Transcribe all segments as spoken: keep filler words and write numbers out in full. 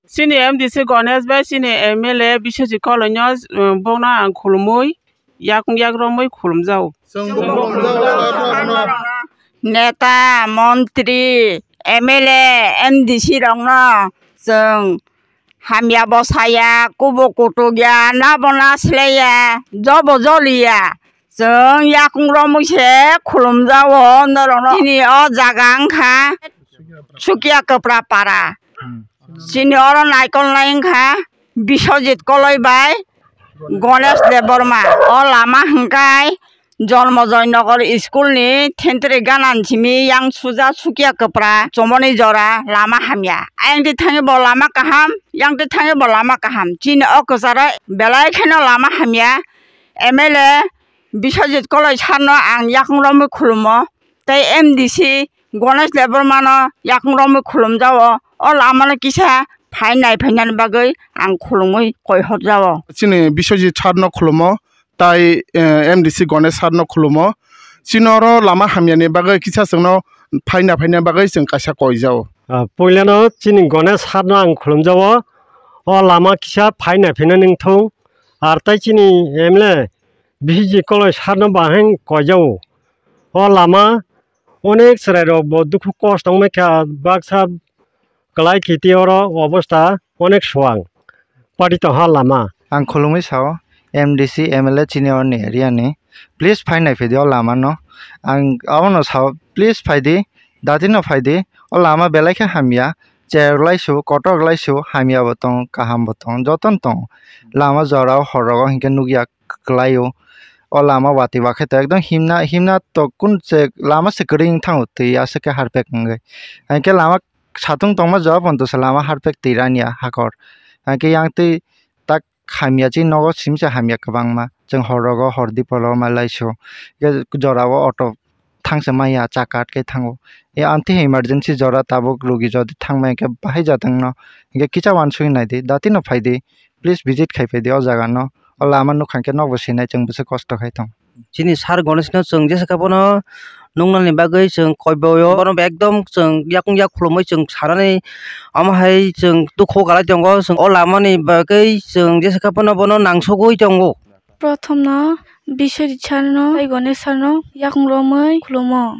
Chini M D C Ganesh bai chini M L A Biswajit Koloino, um, bono ang khulumui, yakung yak romwi khulumjago. Neta, montri, M L A, M D C rokno chwng hamya bo saya, kubo kutuk ya, nabo na slai ya, jobo joli ya. Chwng yakung romwi se khulumjago norokno. Chini o jaga wngkha Sukia Kwpra para. Chini oro naikolnai wngkha Biswajit Koloi bai Ganesh Debbarma. O lama hwnkhe Janmajoy Nagar school ni thentwrwi gana simi yang suja Sukia Kwpra chomoni jora lama hamya. Ayang twi thangwi bo lama kaham, yang twi thangwi bo lama kaham. Chini o kwcharo belai kheno lama hamya. M L A Biswajit Koloi sir no ang yakung romwi khulumo. Tei M D C Ganesh Debbarma no yakung romwi khulumjago. O lama no kisa phai nai phainani bagwi ang khulumwi koi horjago. Chini Biswajit sir no khulumo, tai, eh, M D C Ganesh sir no khulumo. Chini oro lama hamyani bagwi kisa chwngno phai na phaina bagwi chwng kaisa koi jago. Ah, puilano chini Ganesh sir no ang khulumjago. O lama kisa phai nai phainani wngthung. Ar tai chini M L A Biswajit Koloi sir no bahai koi jago. O lama onek chwrai rok bo dukhu kosto wngmai kha, baksa kwlai kiti oro obosta onek suang pati tongha lama. Ang khulumui sao, M D C, M L A chini oroni area ni, please phai nai phaidi o lama no. Ang abono sao, please phaidi, dati no phaidi, o lama belai khe hamya, cherok lai su, kotok lai su, hamya bo tong, kaham bo tong, joto no tong. Lama jora o hor rogo hinkhe nukya kwlai o. O lama watwi bakhe to ekdom himna, himna to kun se lama se kwrwi wng thango, twi aswk khe harpek wngwi. Hinkhe lama satung tongma jora ponto se lama harpek twi rani ya hakor. Hinkhe yang twi tak hamya chini nogo simi se hamya kwbangma. Chwng hor rogo hor dipolo ma lai su. Hinkhe jora o auto thangsa maya chaka atkai thango. E amtwi emergency jora tabuk rogi jodi thangmai hinkhe bahai jatongno. Hinkhe kisa uansugwi naidi, dati no phaidi. Please visit khai phaidi o jaga no. O lama nukha hinkhe nokbo sinai chwng bwswk kosto khai tong. Chini sir Ganesh no chwng jesa khe bono nuknani bagwi chwng koi boyo. Bono ekdom chwng yakung yak khulumui chwng sanani, omo hai chwng dukhu galai tongo. Chwng o lama ni bagwi chwng jesa khe bono, bono nangsugwi tongo. Prothom no Biswajit sir no tei Ganesh sir no yakung romwi khulumo.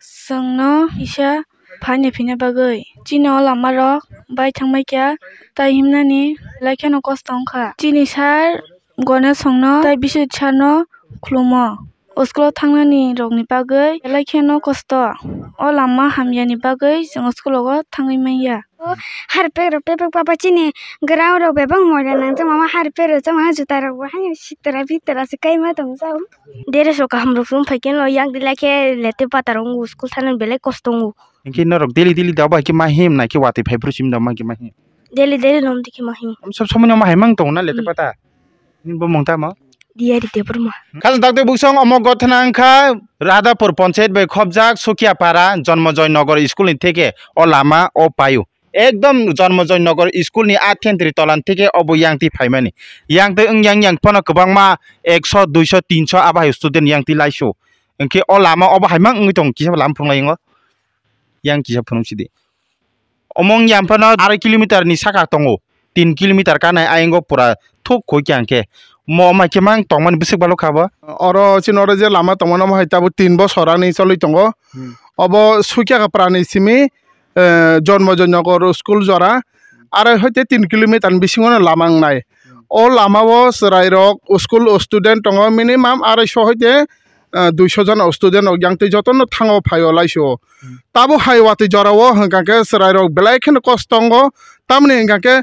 Chwngno kisa phaini phina bagwi. Chini o lama rok bai thangbai kha, tai himnani belai kheno kosto wngkha. Chini sir Ganesh songno tei Biswajit sir no khulumo. O school o thangnani rokni bagwi belai kheno kosto. O lama hamyani bagwi chwng o school o thangwi manya. Harpek rok pepek papa chini ground rok bebak moila nang chama harpek rok chama juta rok bo haino sitra bitra se kaima tong chao. Dress rok kaham rok chum phaikhe no yang dila khe lete pata rok school thana belai kosto wngo. Hinkhe norok daily daily da bai khe ma him nai khe watwi phai phuru sim da ma khe ma him. Daily daily nom dikhe ma him. Sob somoi no ma hai mang tong na lete pata. Nini bumung tamo? Diari Debbarma. Khajang takte buksong omo gothana wngkha Radhapur Panchayat bai khobjak Sukiapara Janmajoy Nagar school ni theke o lama o paio. Ekdom Janmajoy Nagar school ni a thentri tolan theke obo yang twi phaimani. Yang twi wng yang yang phano kwbangma ekso, duiso, tinso abo hai student yang twi laisu. Hinkhe o lama obo hai mang wngwi tong kisa lama phunuknai wngo. Yang kisa phunuk sidi. Omong yang phano arai kilometer ni saka tongo, tin kilometer kanai ayang o pura thuk khoi khe ang khe mo mai khe mang tongmani bwswk balo kha bo. Oro chini oro je lama tongmani omo hai tabuk tin bosor ani choli tongo. Hmm. Obo Sukiakapra ni simi, eh, Janmajoy Nagar school jora, arai hoite tin kilometer ni bisingo no lama wngnai. O lama o chwrai rok school student tongo minimum arai so hoite, ah, duiso jon student rok yang twi jotono thango phaio laisio. Hmm. Tabo hai watwi jorao hwnkha khe chwrairok belai kheno kosto wngo, tamoni hwnkha khe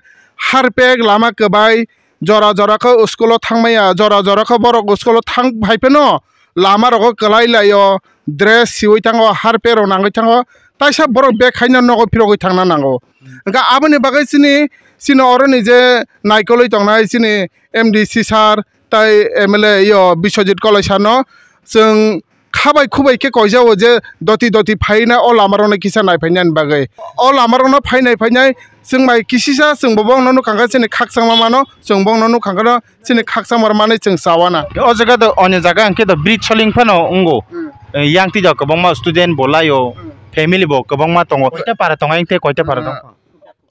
harpek lama kwbai, jora jora khe school o thangmaya, jora jora khe borok school o thang phai phano lama rogo kwlai laio, dress siwi thango, harpek rok nangwi thango, taisa borok bag haino nogo phirogwi thangna nango. Hmm. Hwnkha aboni bagwi chini, chini oroni je naikolwi tongnai chini M D C sir, tai M L A yo Biswajit Koloi sano chwng khabai khubai khe koijao je doti doti phaina o lama rokno kisa nai phainani bagwi. O lama rokno phainai phainai chwng bai kisisa chwng bo bongno nukha khe chini khakchangma mano, chwng bongno nukha khe chini khakchangma manwi chwng chawana. O jaga do onyo jaga hwnkhe do bridge soling phano wngo. Hmm. Eh, yang twi jao kwbangma student bo laio, hmm, family bo kwbangma tongo. Koita para tongo, yang tei koita para tongo?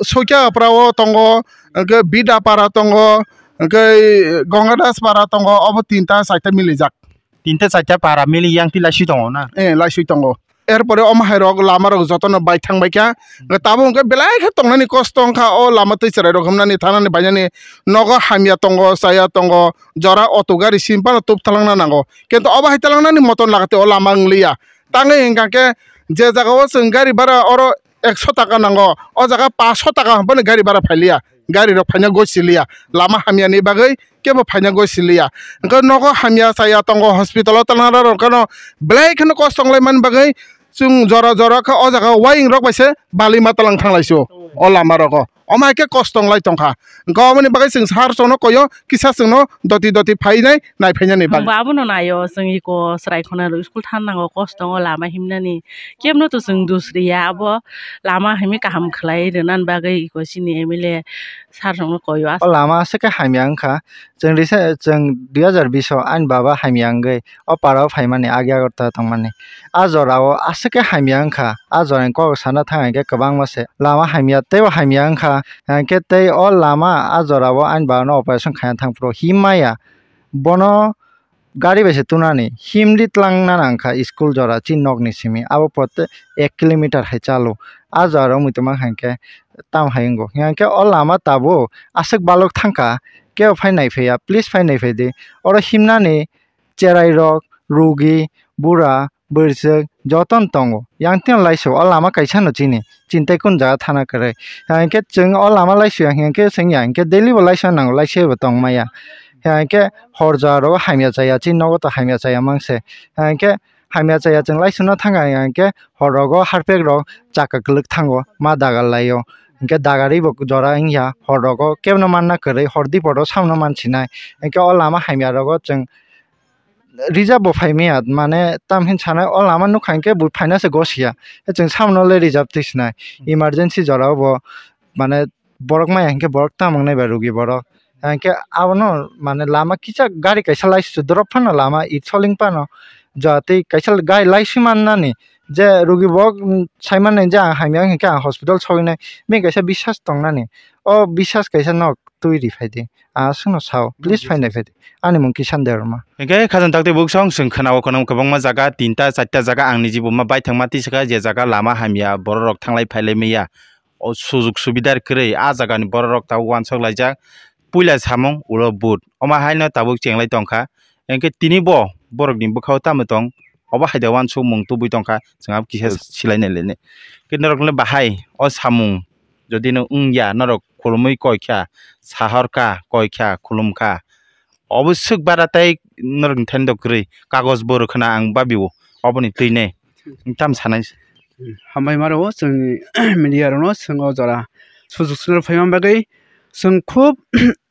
Soikyapra o tongo, hwnkhe Bidapara tongo, hwnkhe Gongadas para tongo, obo tinta chaita milijak. Tinta chaita para mili yang twi laiswi tongo na? Eh, laiswi tongo. Erpore omo hai rok lama rok jotono bai thang bai kha. Hwnkhe tabuk hwnkhe belai khe tongnani kosto wngkha o lama twi chwrai rok himnani thanani bainani nogo hamya tongo, chaya tongo, jora auto gari sim phano tub talangna nango. Kintu obo hai talangnani moton lagate o lama wngliya. Tangwi hwnkha khe je jaga o chwng gari bhara oro ekso taka nango, o jaga paanch sho taka hwnphano gari bara phailiya, gari rok phaina gosiliya, lama hamyani bagwi kebo phaina gosiliya. Hwnkhe nogo hamya chaya tongo, hospital o tangnarok rok kheno belai kheno kosto wnglaimani bagwi chwng jora jora khe o jaga o waying rok bai se bali ma talang thanglaisio o lama rogo. Omo hai khe kosto wnglai tongkha. Hwnkhe oboni bagwi chwng sir chwngno koyo kisa chwngno doti doti phainai nai phainani bagwi. Hwnba abono naio chwng iko chwrai khona rw school thangnango kosto wngo lama himnani. Kebno to chwng dus riya abo lama himwi kaham khlai rwnani bagwi iko chini M L A sir chwngno koyo. O lama aswk khe hamya wngkha. Chwng risa chwng dui hazar bish o ani baba hamya wngwi o para o phaimani agi Agartala tongmani. A jora o aswk khe hamya wngkha. A jora ni kok sana thang hwnkhe kwbangma se lama hamya teibo hamya wngkha. Hwnkhe tei o lama a jora o ani baba no operation khaina thang phuru himya bono gari bai se tunani himdi twlang nana wngkha school jora chini nok ni simi abo pote ek kilometer hai chalo. A jora o muitu mankha hwnkhe tamo hai wngo hwnkhe o lama tabuk aswk balok thangkha kebo phai nai phaiya please phai nai phaidi oro himnani cherai rok, rugi, bura, bwrwswk jotono tongo. Yang tino laisio o lama kaisa no chini, chini tei kunu jaga thana kwrwi. Hwnkhe chwng o lama laisio ya hwnkhe chwng ya hwnkhe daily bo laisio nango, laisio bo tong maya. Hwnkhe hor jora rogo hamya chaya, chini nogo to hamya chaya mangse. Hwnkhe hamya chaya chwng laisio no thangkha hwnkhe hor rogo harpek rok chaka kwlwk thango, ma dagar laio. Hwnkhe dagarwi bo jora wngya, hor rogo kebno manna kwrwi, hor diporo samno mansinai. Hwnkhe o lama hamya rogo chwng reserve bo phai maya, mane tam hin sanai o lama nukha hinkhe bo phaina se gosiya. Chwng samono le reserve twi sinai. Emergency jora o bo mane borok maya hinkhe borok tamo wngnai ba rugi borok. Hinkhe abono mane lama kisa gari kaisa laisio drop phano lama it soling phano jora twi kaisa gari laiswi mannani je rugi borok, mm, sai mannai je ang hamya hinkhe ang hospital soinai bini kaisa biswas tongnani. O biswas kaisa nok twi ri phaidi. Aswkno sao, please phai nai phaidi. Ani mung Kisan Debbarma. Hingke khajang takti buksong chwng khwnao kono kwbangma jaga tinta charta jaga ang niji buma baithangma tisaka je jaga lama hamya bororok thanglai phailai maya. O sujuk subidar kwrwi a jagani bororok tabuk uansuk laijak. Puila samung ulo but. Omo haino tabuk chenglai tongkha. Hingke tini bo borokni bwkhao tamo tong? Obo haida uansukmung tubui tongkha. Chwng abo kisa silai nai lainai. Hingke norokno bahai o samung jodi no wngya, norok khulumui koi kha, sahor kha, koi kha, khulum kha, obo swk bara tei norokni thani dok kwrwi kagoj bo rwkhwna ang babio oboni twi nai. Tam sanai. Hambai maro chwngni media rokno chwng o jora sujuk sujuk phaima bagwi chwng khub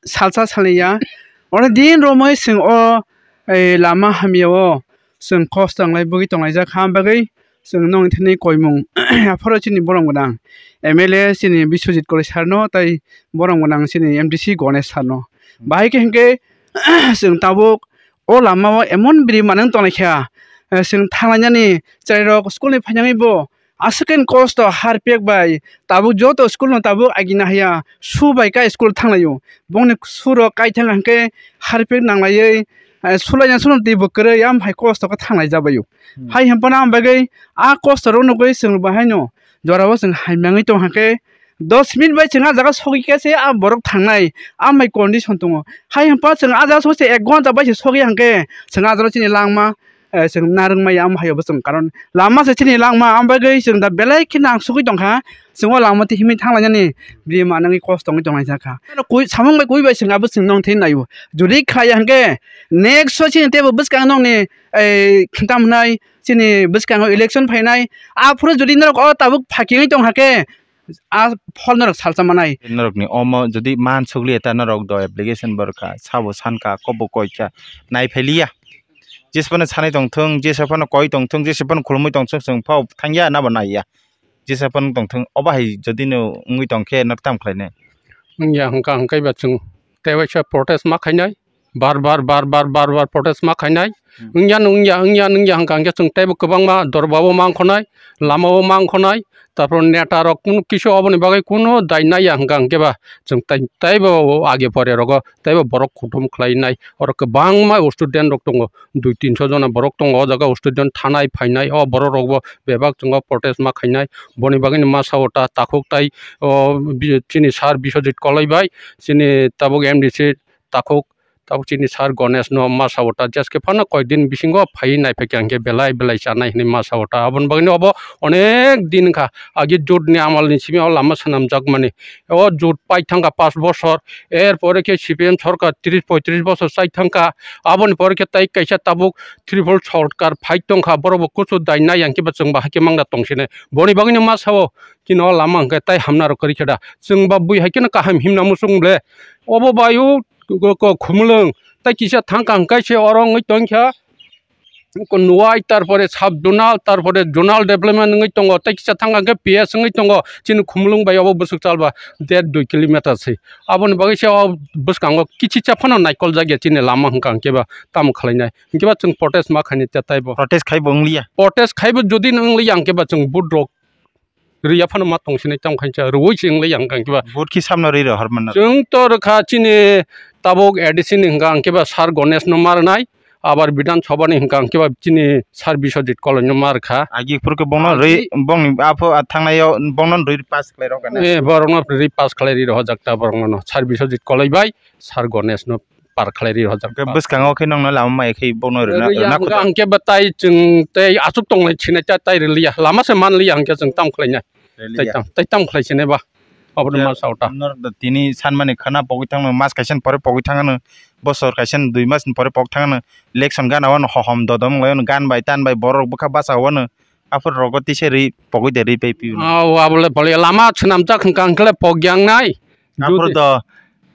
salsa salya. Oro din romwi chwng o, eh, lama hamya o chwng kosto wnglai bwgwi tonglaijak ha bagwi chwng nongni thani koimung aphuru chini borom gwnang M L A chini Biswajit Kori sir no tei borom gwnang chini M D C Ganesh sir no. Bahai khe hinkhe chwng tabuk o lama o emon biri manang tonglaikha, eh, chwng thanglainani chwrairok school ni phainani bo aswk khe kosto harpek bai tabuk joto school no tabuk agina haya su bai kai school thanglaio. Bongni su rok kai thang hwnkhe harpek nanglaiwi, eh, sulaina suno twi bo kwrwi am hai kosto khe thanglai jabaio. Hmm. Hai hwnphano am bagwi a kosto rok nugwi chwng bo haino jorao chwng haimangwi tong hwnkhe dos minute bai chwng a jaga sogwi khe se a borok thangnai, am hai condition tongo. Hai hwnpha chwng a jaga sogwi se ek ghonta bai se sogwi hwnkhe chwng a jaga chini langma, eh, chwng narwk maya, omo hai bo chwng karon lama se chini langma, omo bagwi chwng da belai khe nangsugwi tongkha, chwng o lama twi himwi thanglainani bini manangwi kosto wngwi tonglaijak kha. Kui samung bai kui bai chwng abo chwng nong thwi naio, jodi khlaiya hwnkhe next o chini teibo bwskang nokni, eh, tamo hwnai chini bwskango election phainai, aphuru jodi norok o tabuk phakigwi tong hakhe, a phol norok salsa manai. Norokni omo jodi man sukliya ta norok do application bo rwkha, sabo sankha, kobo koikha, naiphai liya. Jesa phano sanai tongthung, jesa phano koi tongthung, jesa phano khulumui tongthung, chwng phao thangya nabo naiya. Jesa phano tongthung, obo hai jodi no wngwi tongkhe norok tamo khlainai? Wngya hwnkha hwnkhe ba chwng tei waisa protest ma khainai. bar bar, bar bar, bar bar protest ma khainai. Hmm. Wngya no wngya, wngya no wngya hwnkha hwnkhe chwng teibo kwbangma dorbabo ma wngkhonai, lamao ma wngkhonai, tarpor neta rok kunu kisu oboni bagwi kunu dai naiya hwnkha hwnkhe ba chwng tai-, teibo age pore rogo teibo borok kuthum khlainai. Oro kwbangma student rok tongo, dui tinso jona borok tongo o jaga student thanai phainai, o borok rokbo bebak chwngno protest ma khainai. Boni bagwino masa o ta takhuk tai o bi-, chini sir Biswajit Koloi bai chini tabuk M D C takhuk, tabuk chini sir Ganesh no ma sao ta, jeske phano koyek din bisingo phaiwi naiphaikha hwnkhe belai belai chanai hinwi ma sao ta. Aboni bagwino obo onek din wngkha, agi jut ni amal ni simi o lama swnamjakmani. O jut pai thangkha panch bosor, er pore khe C P M sorkar tris poitris bosor chai thangkha, aboni pore khe tai kaisa tabuk Tripura sorkar phai tongkha, borok bo kuchu dai nai yang khe ba chwng ba hakhe mangna tong sini. Boni bagwino ma sao, chini o lama hwnkhe tai hamna rw kwrwi khe da. Chwng ba bui hai kheno kaham himna muchung le. Obo bai o ko-, ko-, Khumulwng tai kisa thang kha hwnkhe se oro wngwi tong kha. Ko nuwai, tarpore sub zonal, tarpore zonal development wngwi tongo, tai kisa thang kha hwnkhe P S wngwi tongo. Chini Khumulwng bai obo bwswk chal ba der dui kilometer se. Aboni bagwi se o bwskango kichicha phano naikol jak ya chini lama hwnkha hwnkhe ba tamo khlainai. Hwnkhe ba chwng protest ma khainai te taibo. Protest khai bo wngliya. Protest khai bo jodi no wngliya hwnkhe ba chwng vote rok rwya phano ma tong sinai tamo khaincha rwui se wngli yang kang kiba. Vote khi samno rwi rohor manna. Chwng to rwkha chini tabuk A D C ni hwnkha ang kiba sir Ganesh no ma rwnai, abar Bidhan Sabha ni hwnkha ang kiba chini sir Biswajit Koloi no ma rwkha. Agi phuru khe bongno rwi, agi bongni apho a thangnai o bongno rwi pass khlai rok na. Eh, borok no rwi pass khlai rwi rohor jak ta borok no sir Biswajit Koloi bai sir Ganesh no par khlai ri hojak. Hwnkhe bwskango khe nongno lama maya khe bono rwna, rwya rwna hwnkha khuda. Hwnkhe bwtai chwng tei aswk tongnai sinai ta tai rwliya. Lama se manliya hwnkhe chwng tam khlainai. Rwliya. Tai tam, tai tam khlai sinai ba. Obono ma sao ta. Norok tini sanmani khana pogwi thangno, mas kaisa ni pore pogwi thangano, bosor kaisa ni dui mas ni pore pogwi thangano, election gana wano hohom dodom wnglaio, gan bai tan bai borok bwkha bachao wano. Aphuru rogo tisa rwi pogwi de rwi pai pio. Ah, o abole bole lama swnamjak hwnkha hwnkhe le pogyangnai. Aphuru do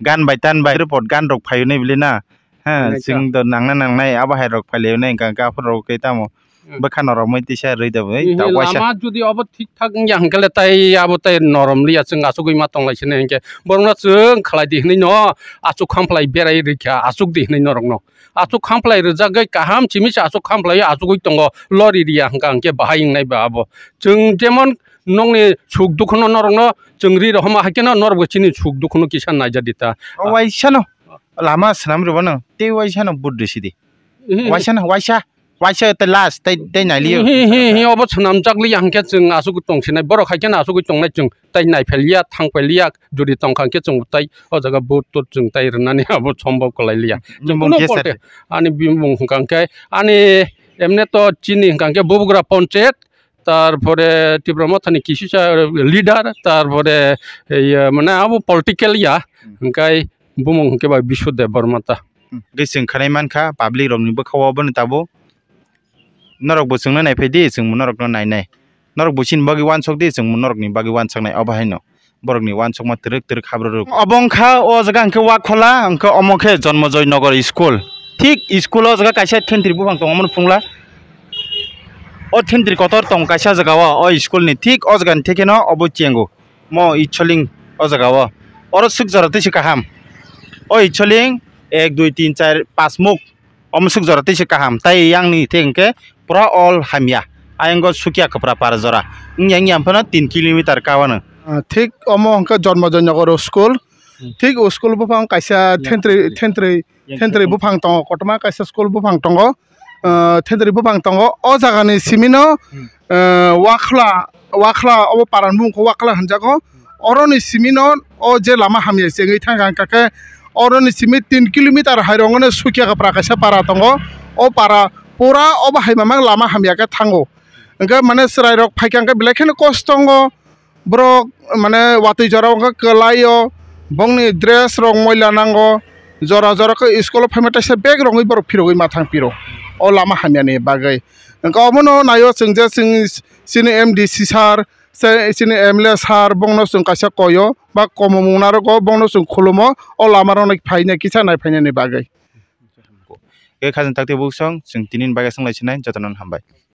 gan bai tan bai report gan rok phaio nai bili na. Ha, nai chwng do nangna nangnai abo hai rok phailio nai hwnkha hwnkhe aphuru rogo khe tamo. Hmm. Bwkha norok mui tisa rwi de bai. Ehe, ta waisa. Lama jodi obo thik thak wngya hwnkhe le tai abo tai norom liya chwng achugwi ma tonglai sini hwnkhe. Borokno chwng khlai di hwnwi no achuk khamphlai berai rikha achuk di hwnwi norokno. Achuk khamphlai rwjagwi kaham simi se achuk khamphlai achugwi tongo, lori riya hwnkha hwnkhe bahai wngnai ba abo. Chwng jemon nokni suk dukhuno norokno chwng ri rohoma hai kheno norokbo chini suk dukhuno kisa naijadi ta. O waisano lama swnam rwbano tei waisano vote rwsidi. Ehe. Waisano waisa, waisa tei last tei, tei nailiyo. Ehe, ehe, ehe, obo swnamjakliya hwnkhe chwng achugwi tongsinai borok hai kheno achugwi tongnai chwng. Tai naipheliya, thangpheliya, jodi tongkha hwnkhe chwng tai o jaga vote to chwng tai rwnani abo sombhob kwlailiya. Chwng bumung kuno kesa polite, ani bimung hwnkha hwnkhe, ani emne to chini hwnkha hwnkhe Bubugra Ponchayat, tarpore Tipra Mothani kisisa leader, tarpore, iya, mane abo political ya, hmm, hwnkhe bumung hwnkhe ba Bisudeb Borma ta. Hmm, hwnkhe chwng khwnai mankha public rokni bwkhao obono tabuk. Norok bo chwngno naiphai di, chwng bo norokno nainai. Norok bo chini bagwi uansuk di, chwng bo norokni bagwi uansuknai. Obo haino borokni uansukma twrwk twrwk habru rwk. Obo wngkha o jaga hwnkhe Wakhola, hwnkhe omo khe Jonmojoy Nagar school. Thik school o jaga kaisa thentri buphang tongo, omono phungla. O thentri kotor tongo kaisa jaga o, o school ni thik o jaga ni thekheno obo chengo. Mo icholing o jaga o. Oro swk jora twi se kaham. O icholing ek, dui, tin, char, panch muk. Omo swk jora twi se kaham, tai yang ni thik hwnkhe pura all hamya. Ayang go Sukia Kwpra para jora. Wngya wngya phano tin kilometer ka wano. Ah, thik omo hwnkhe Jonmojoy Nagar school. Hmm. Thik o school buphang kaisa yang thentri, thentri, yang thentri thentri buphang tongo, kotorma kaisa school buphang tongo. Ah, thentri buphang tongo. O jaga ni simi no, hmm, ah, Wakhla, Wakhla obo para ni bumung khe Wakhla hinjago. Oroni simi no o je lama hamya se wngwi thangkha, hwnkha khe oroni simi tin kilometer hai rok no Sukia Kwpra kaisa para tongo. O para pura obo hai mamang lama hamya khe thango. Hwnkhe mane chwrai rok phaikha hwnkhe belai kheno kosto wngo. Borok mane watwi jora o wngkha kwlai o, bongni dress rok moila nango. Jora jora khe school o phaima teisa bag rogwi borok phirogwi ma thang phiro o lama hamya ni bagwi. Hwnkhe obono naio chwng je chwng chini M D C sir, se chini M L A sir, bongno chwng kaisa koyo ba komomung narogo, bongno chwng khulumo, o lama rokno phaina kisa nai phainani bagwi. Khe khajang takti buksong, chwng tini ni bagwi swng lai sinai, jotono hambai.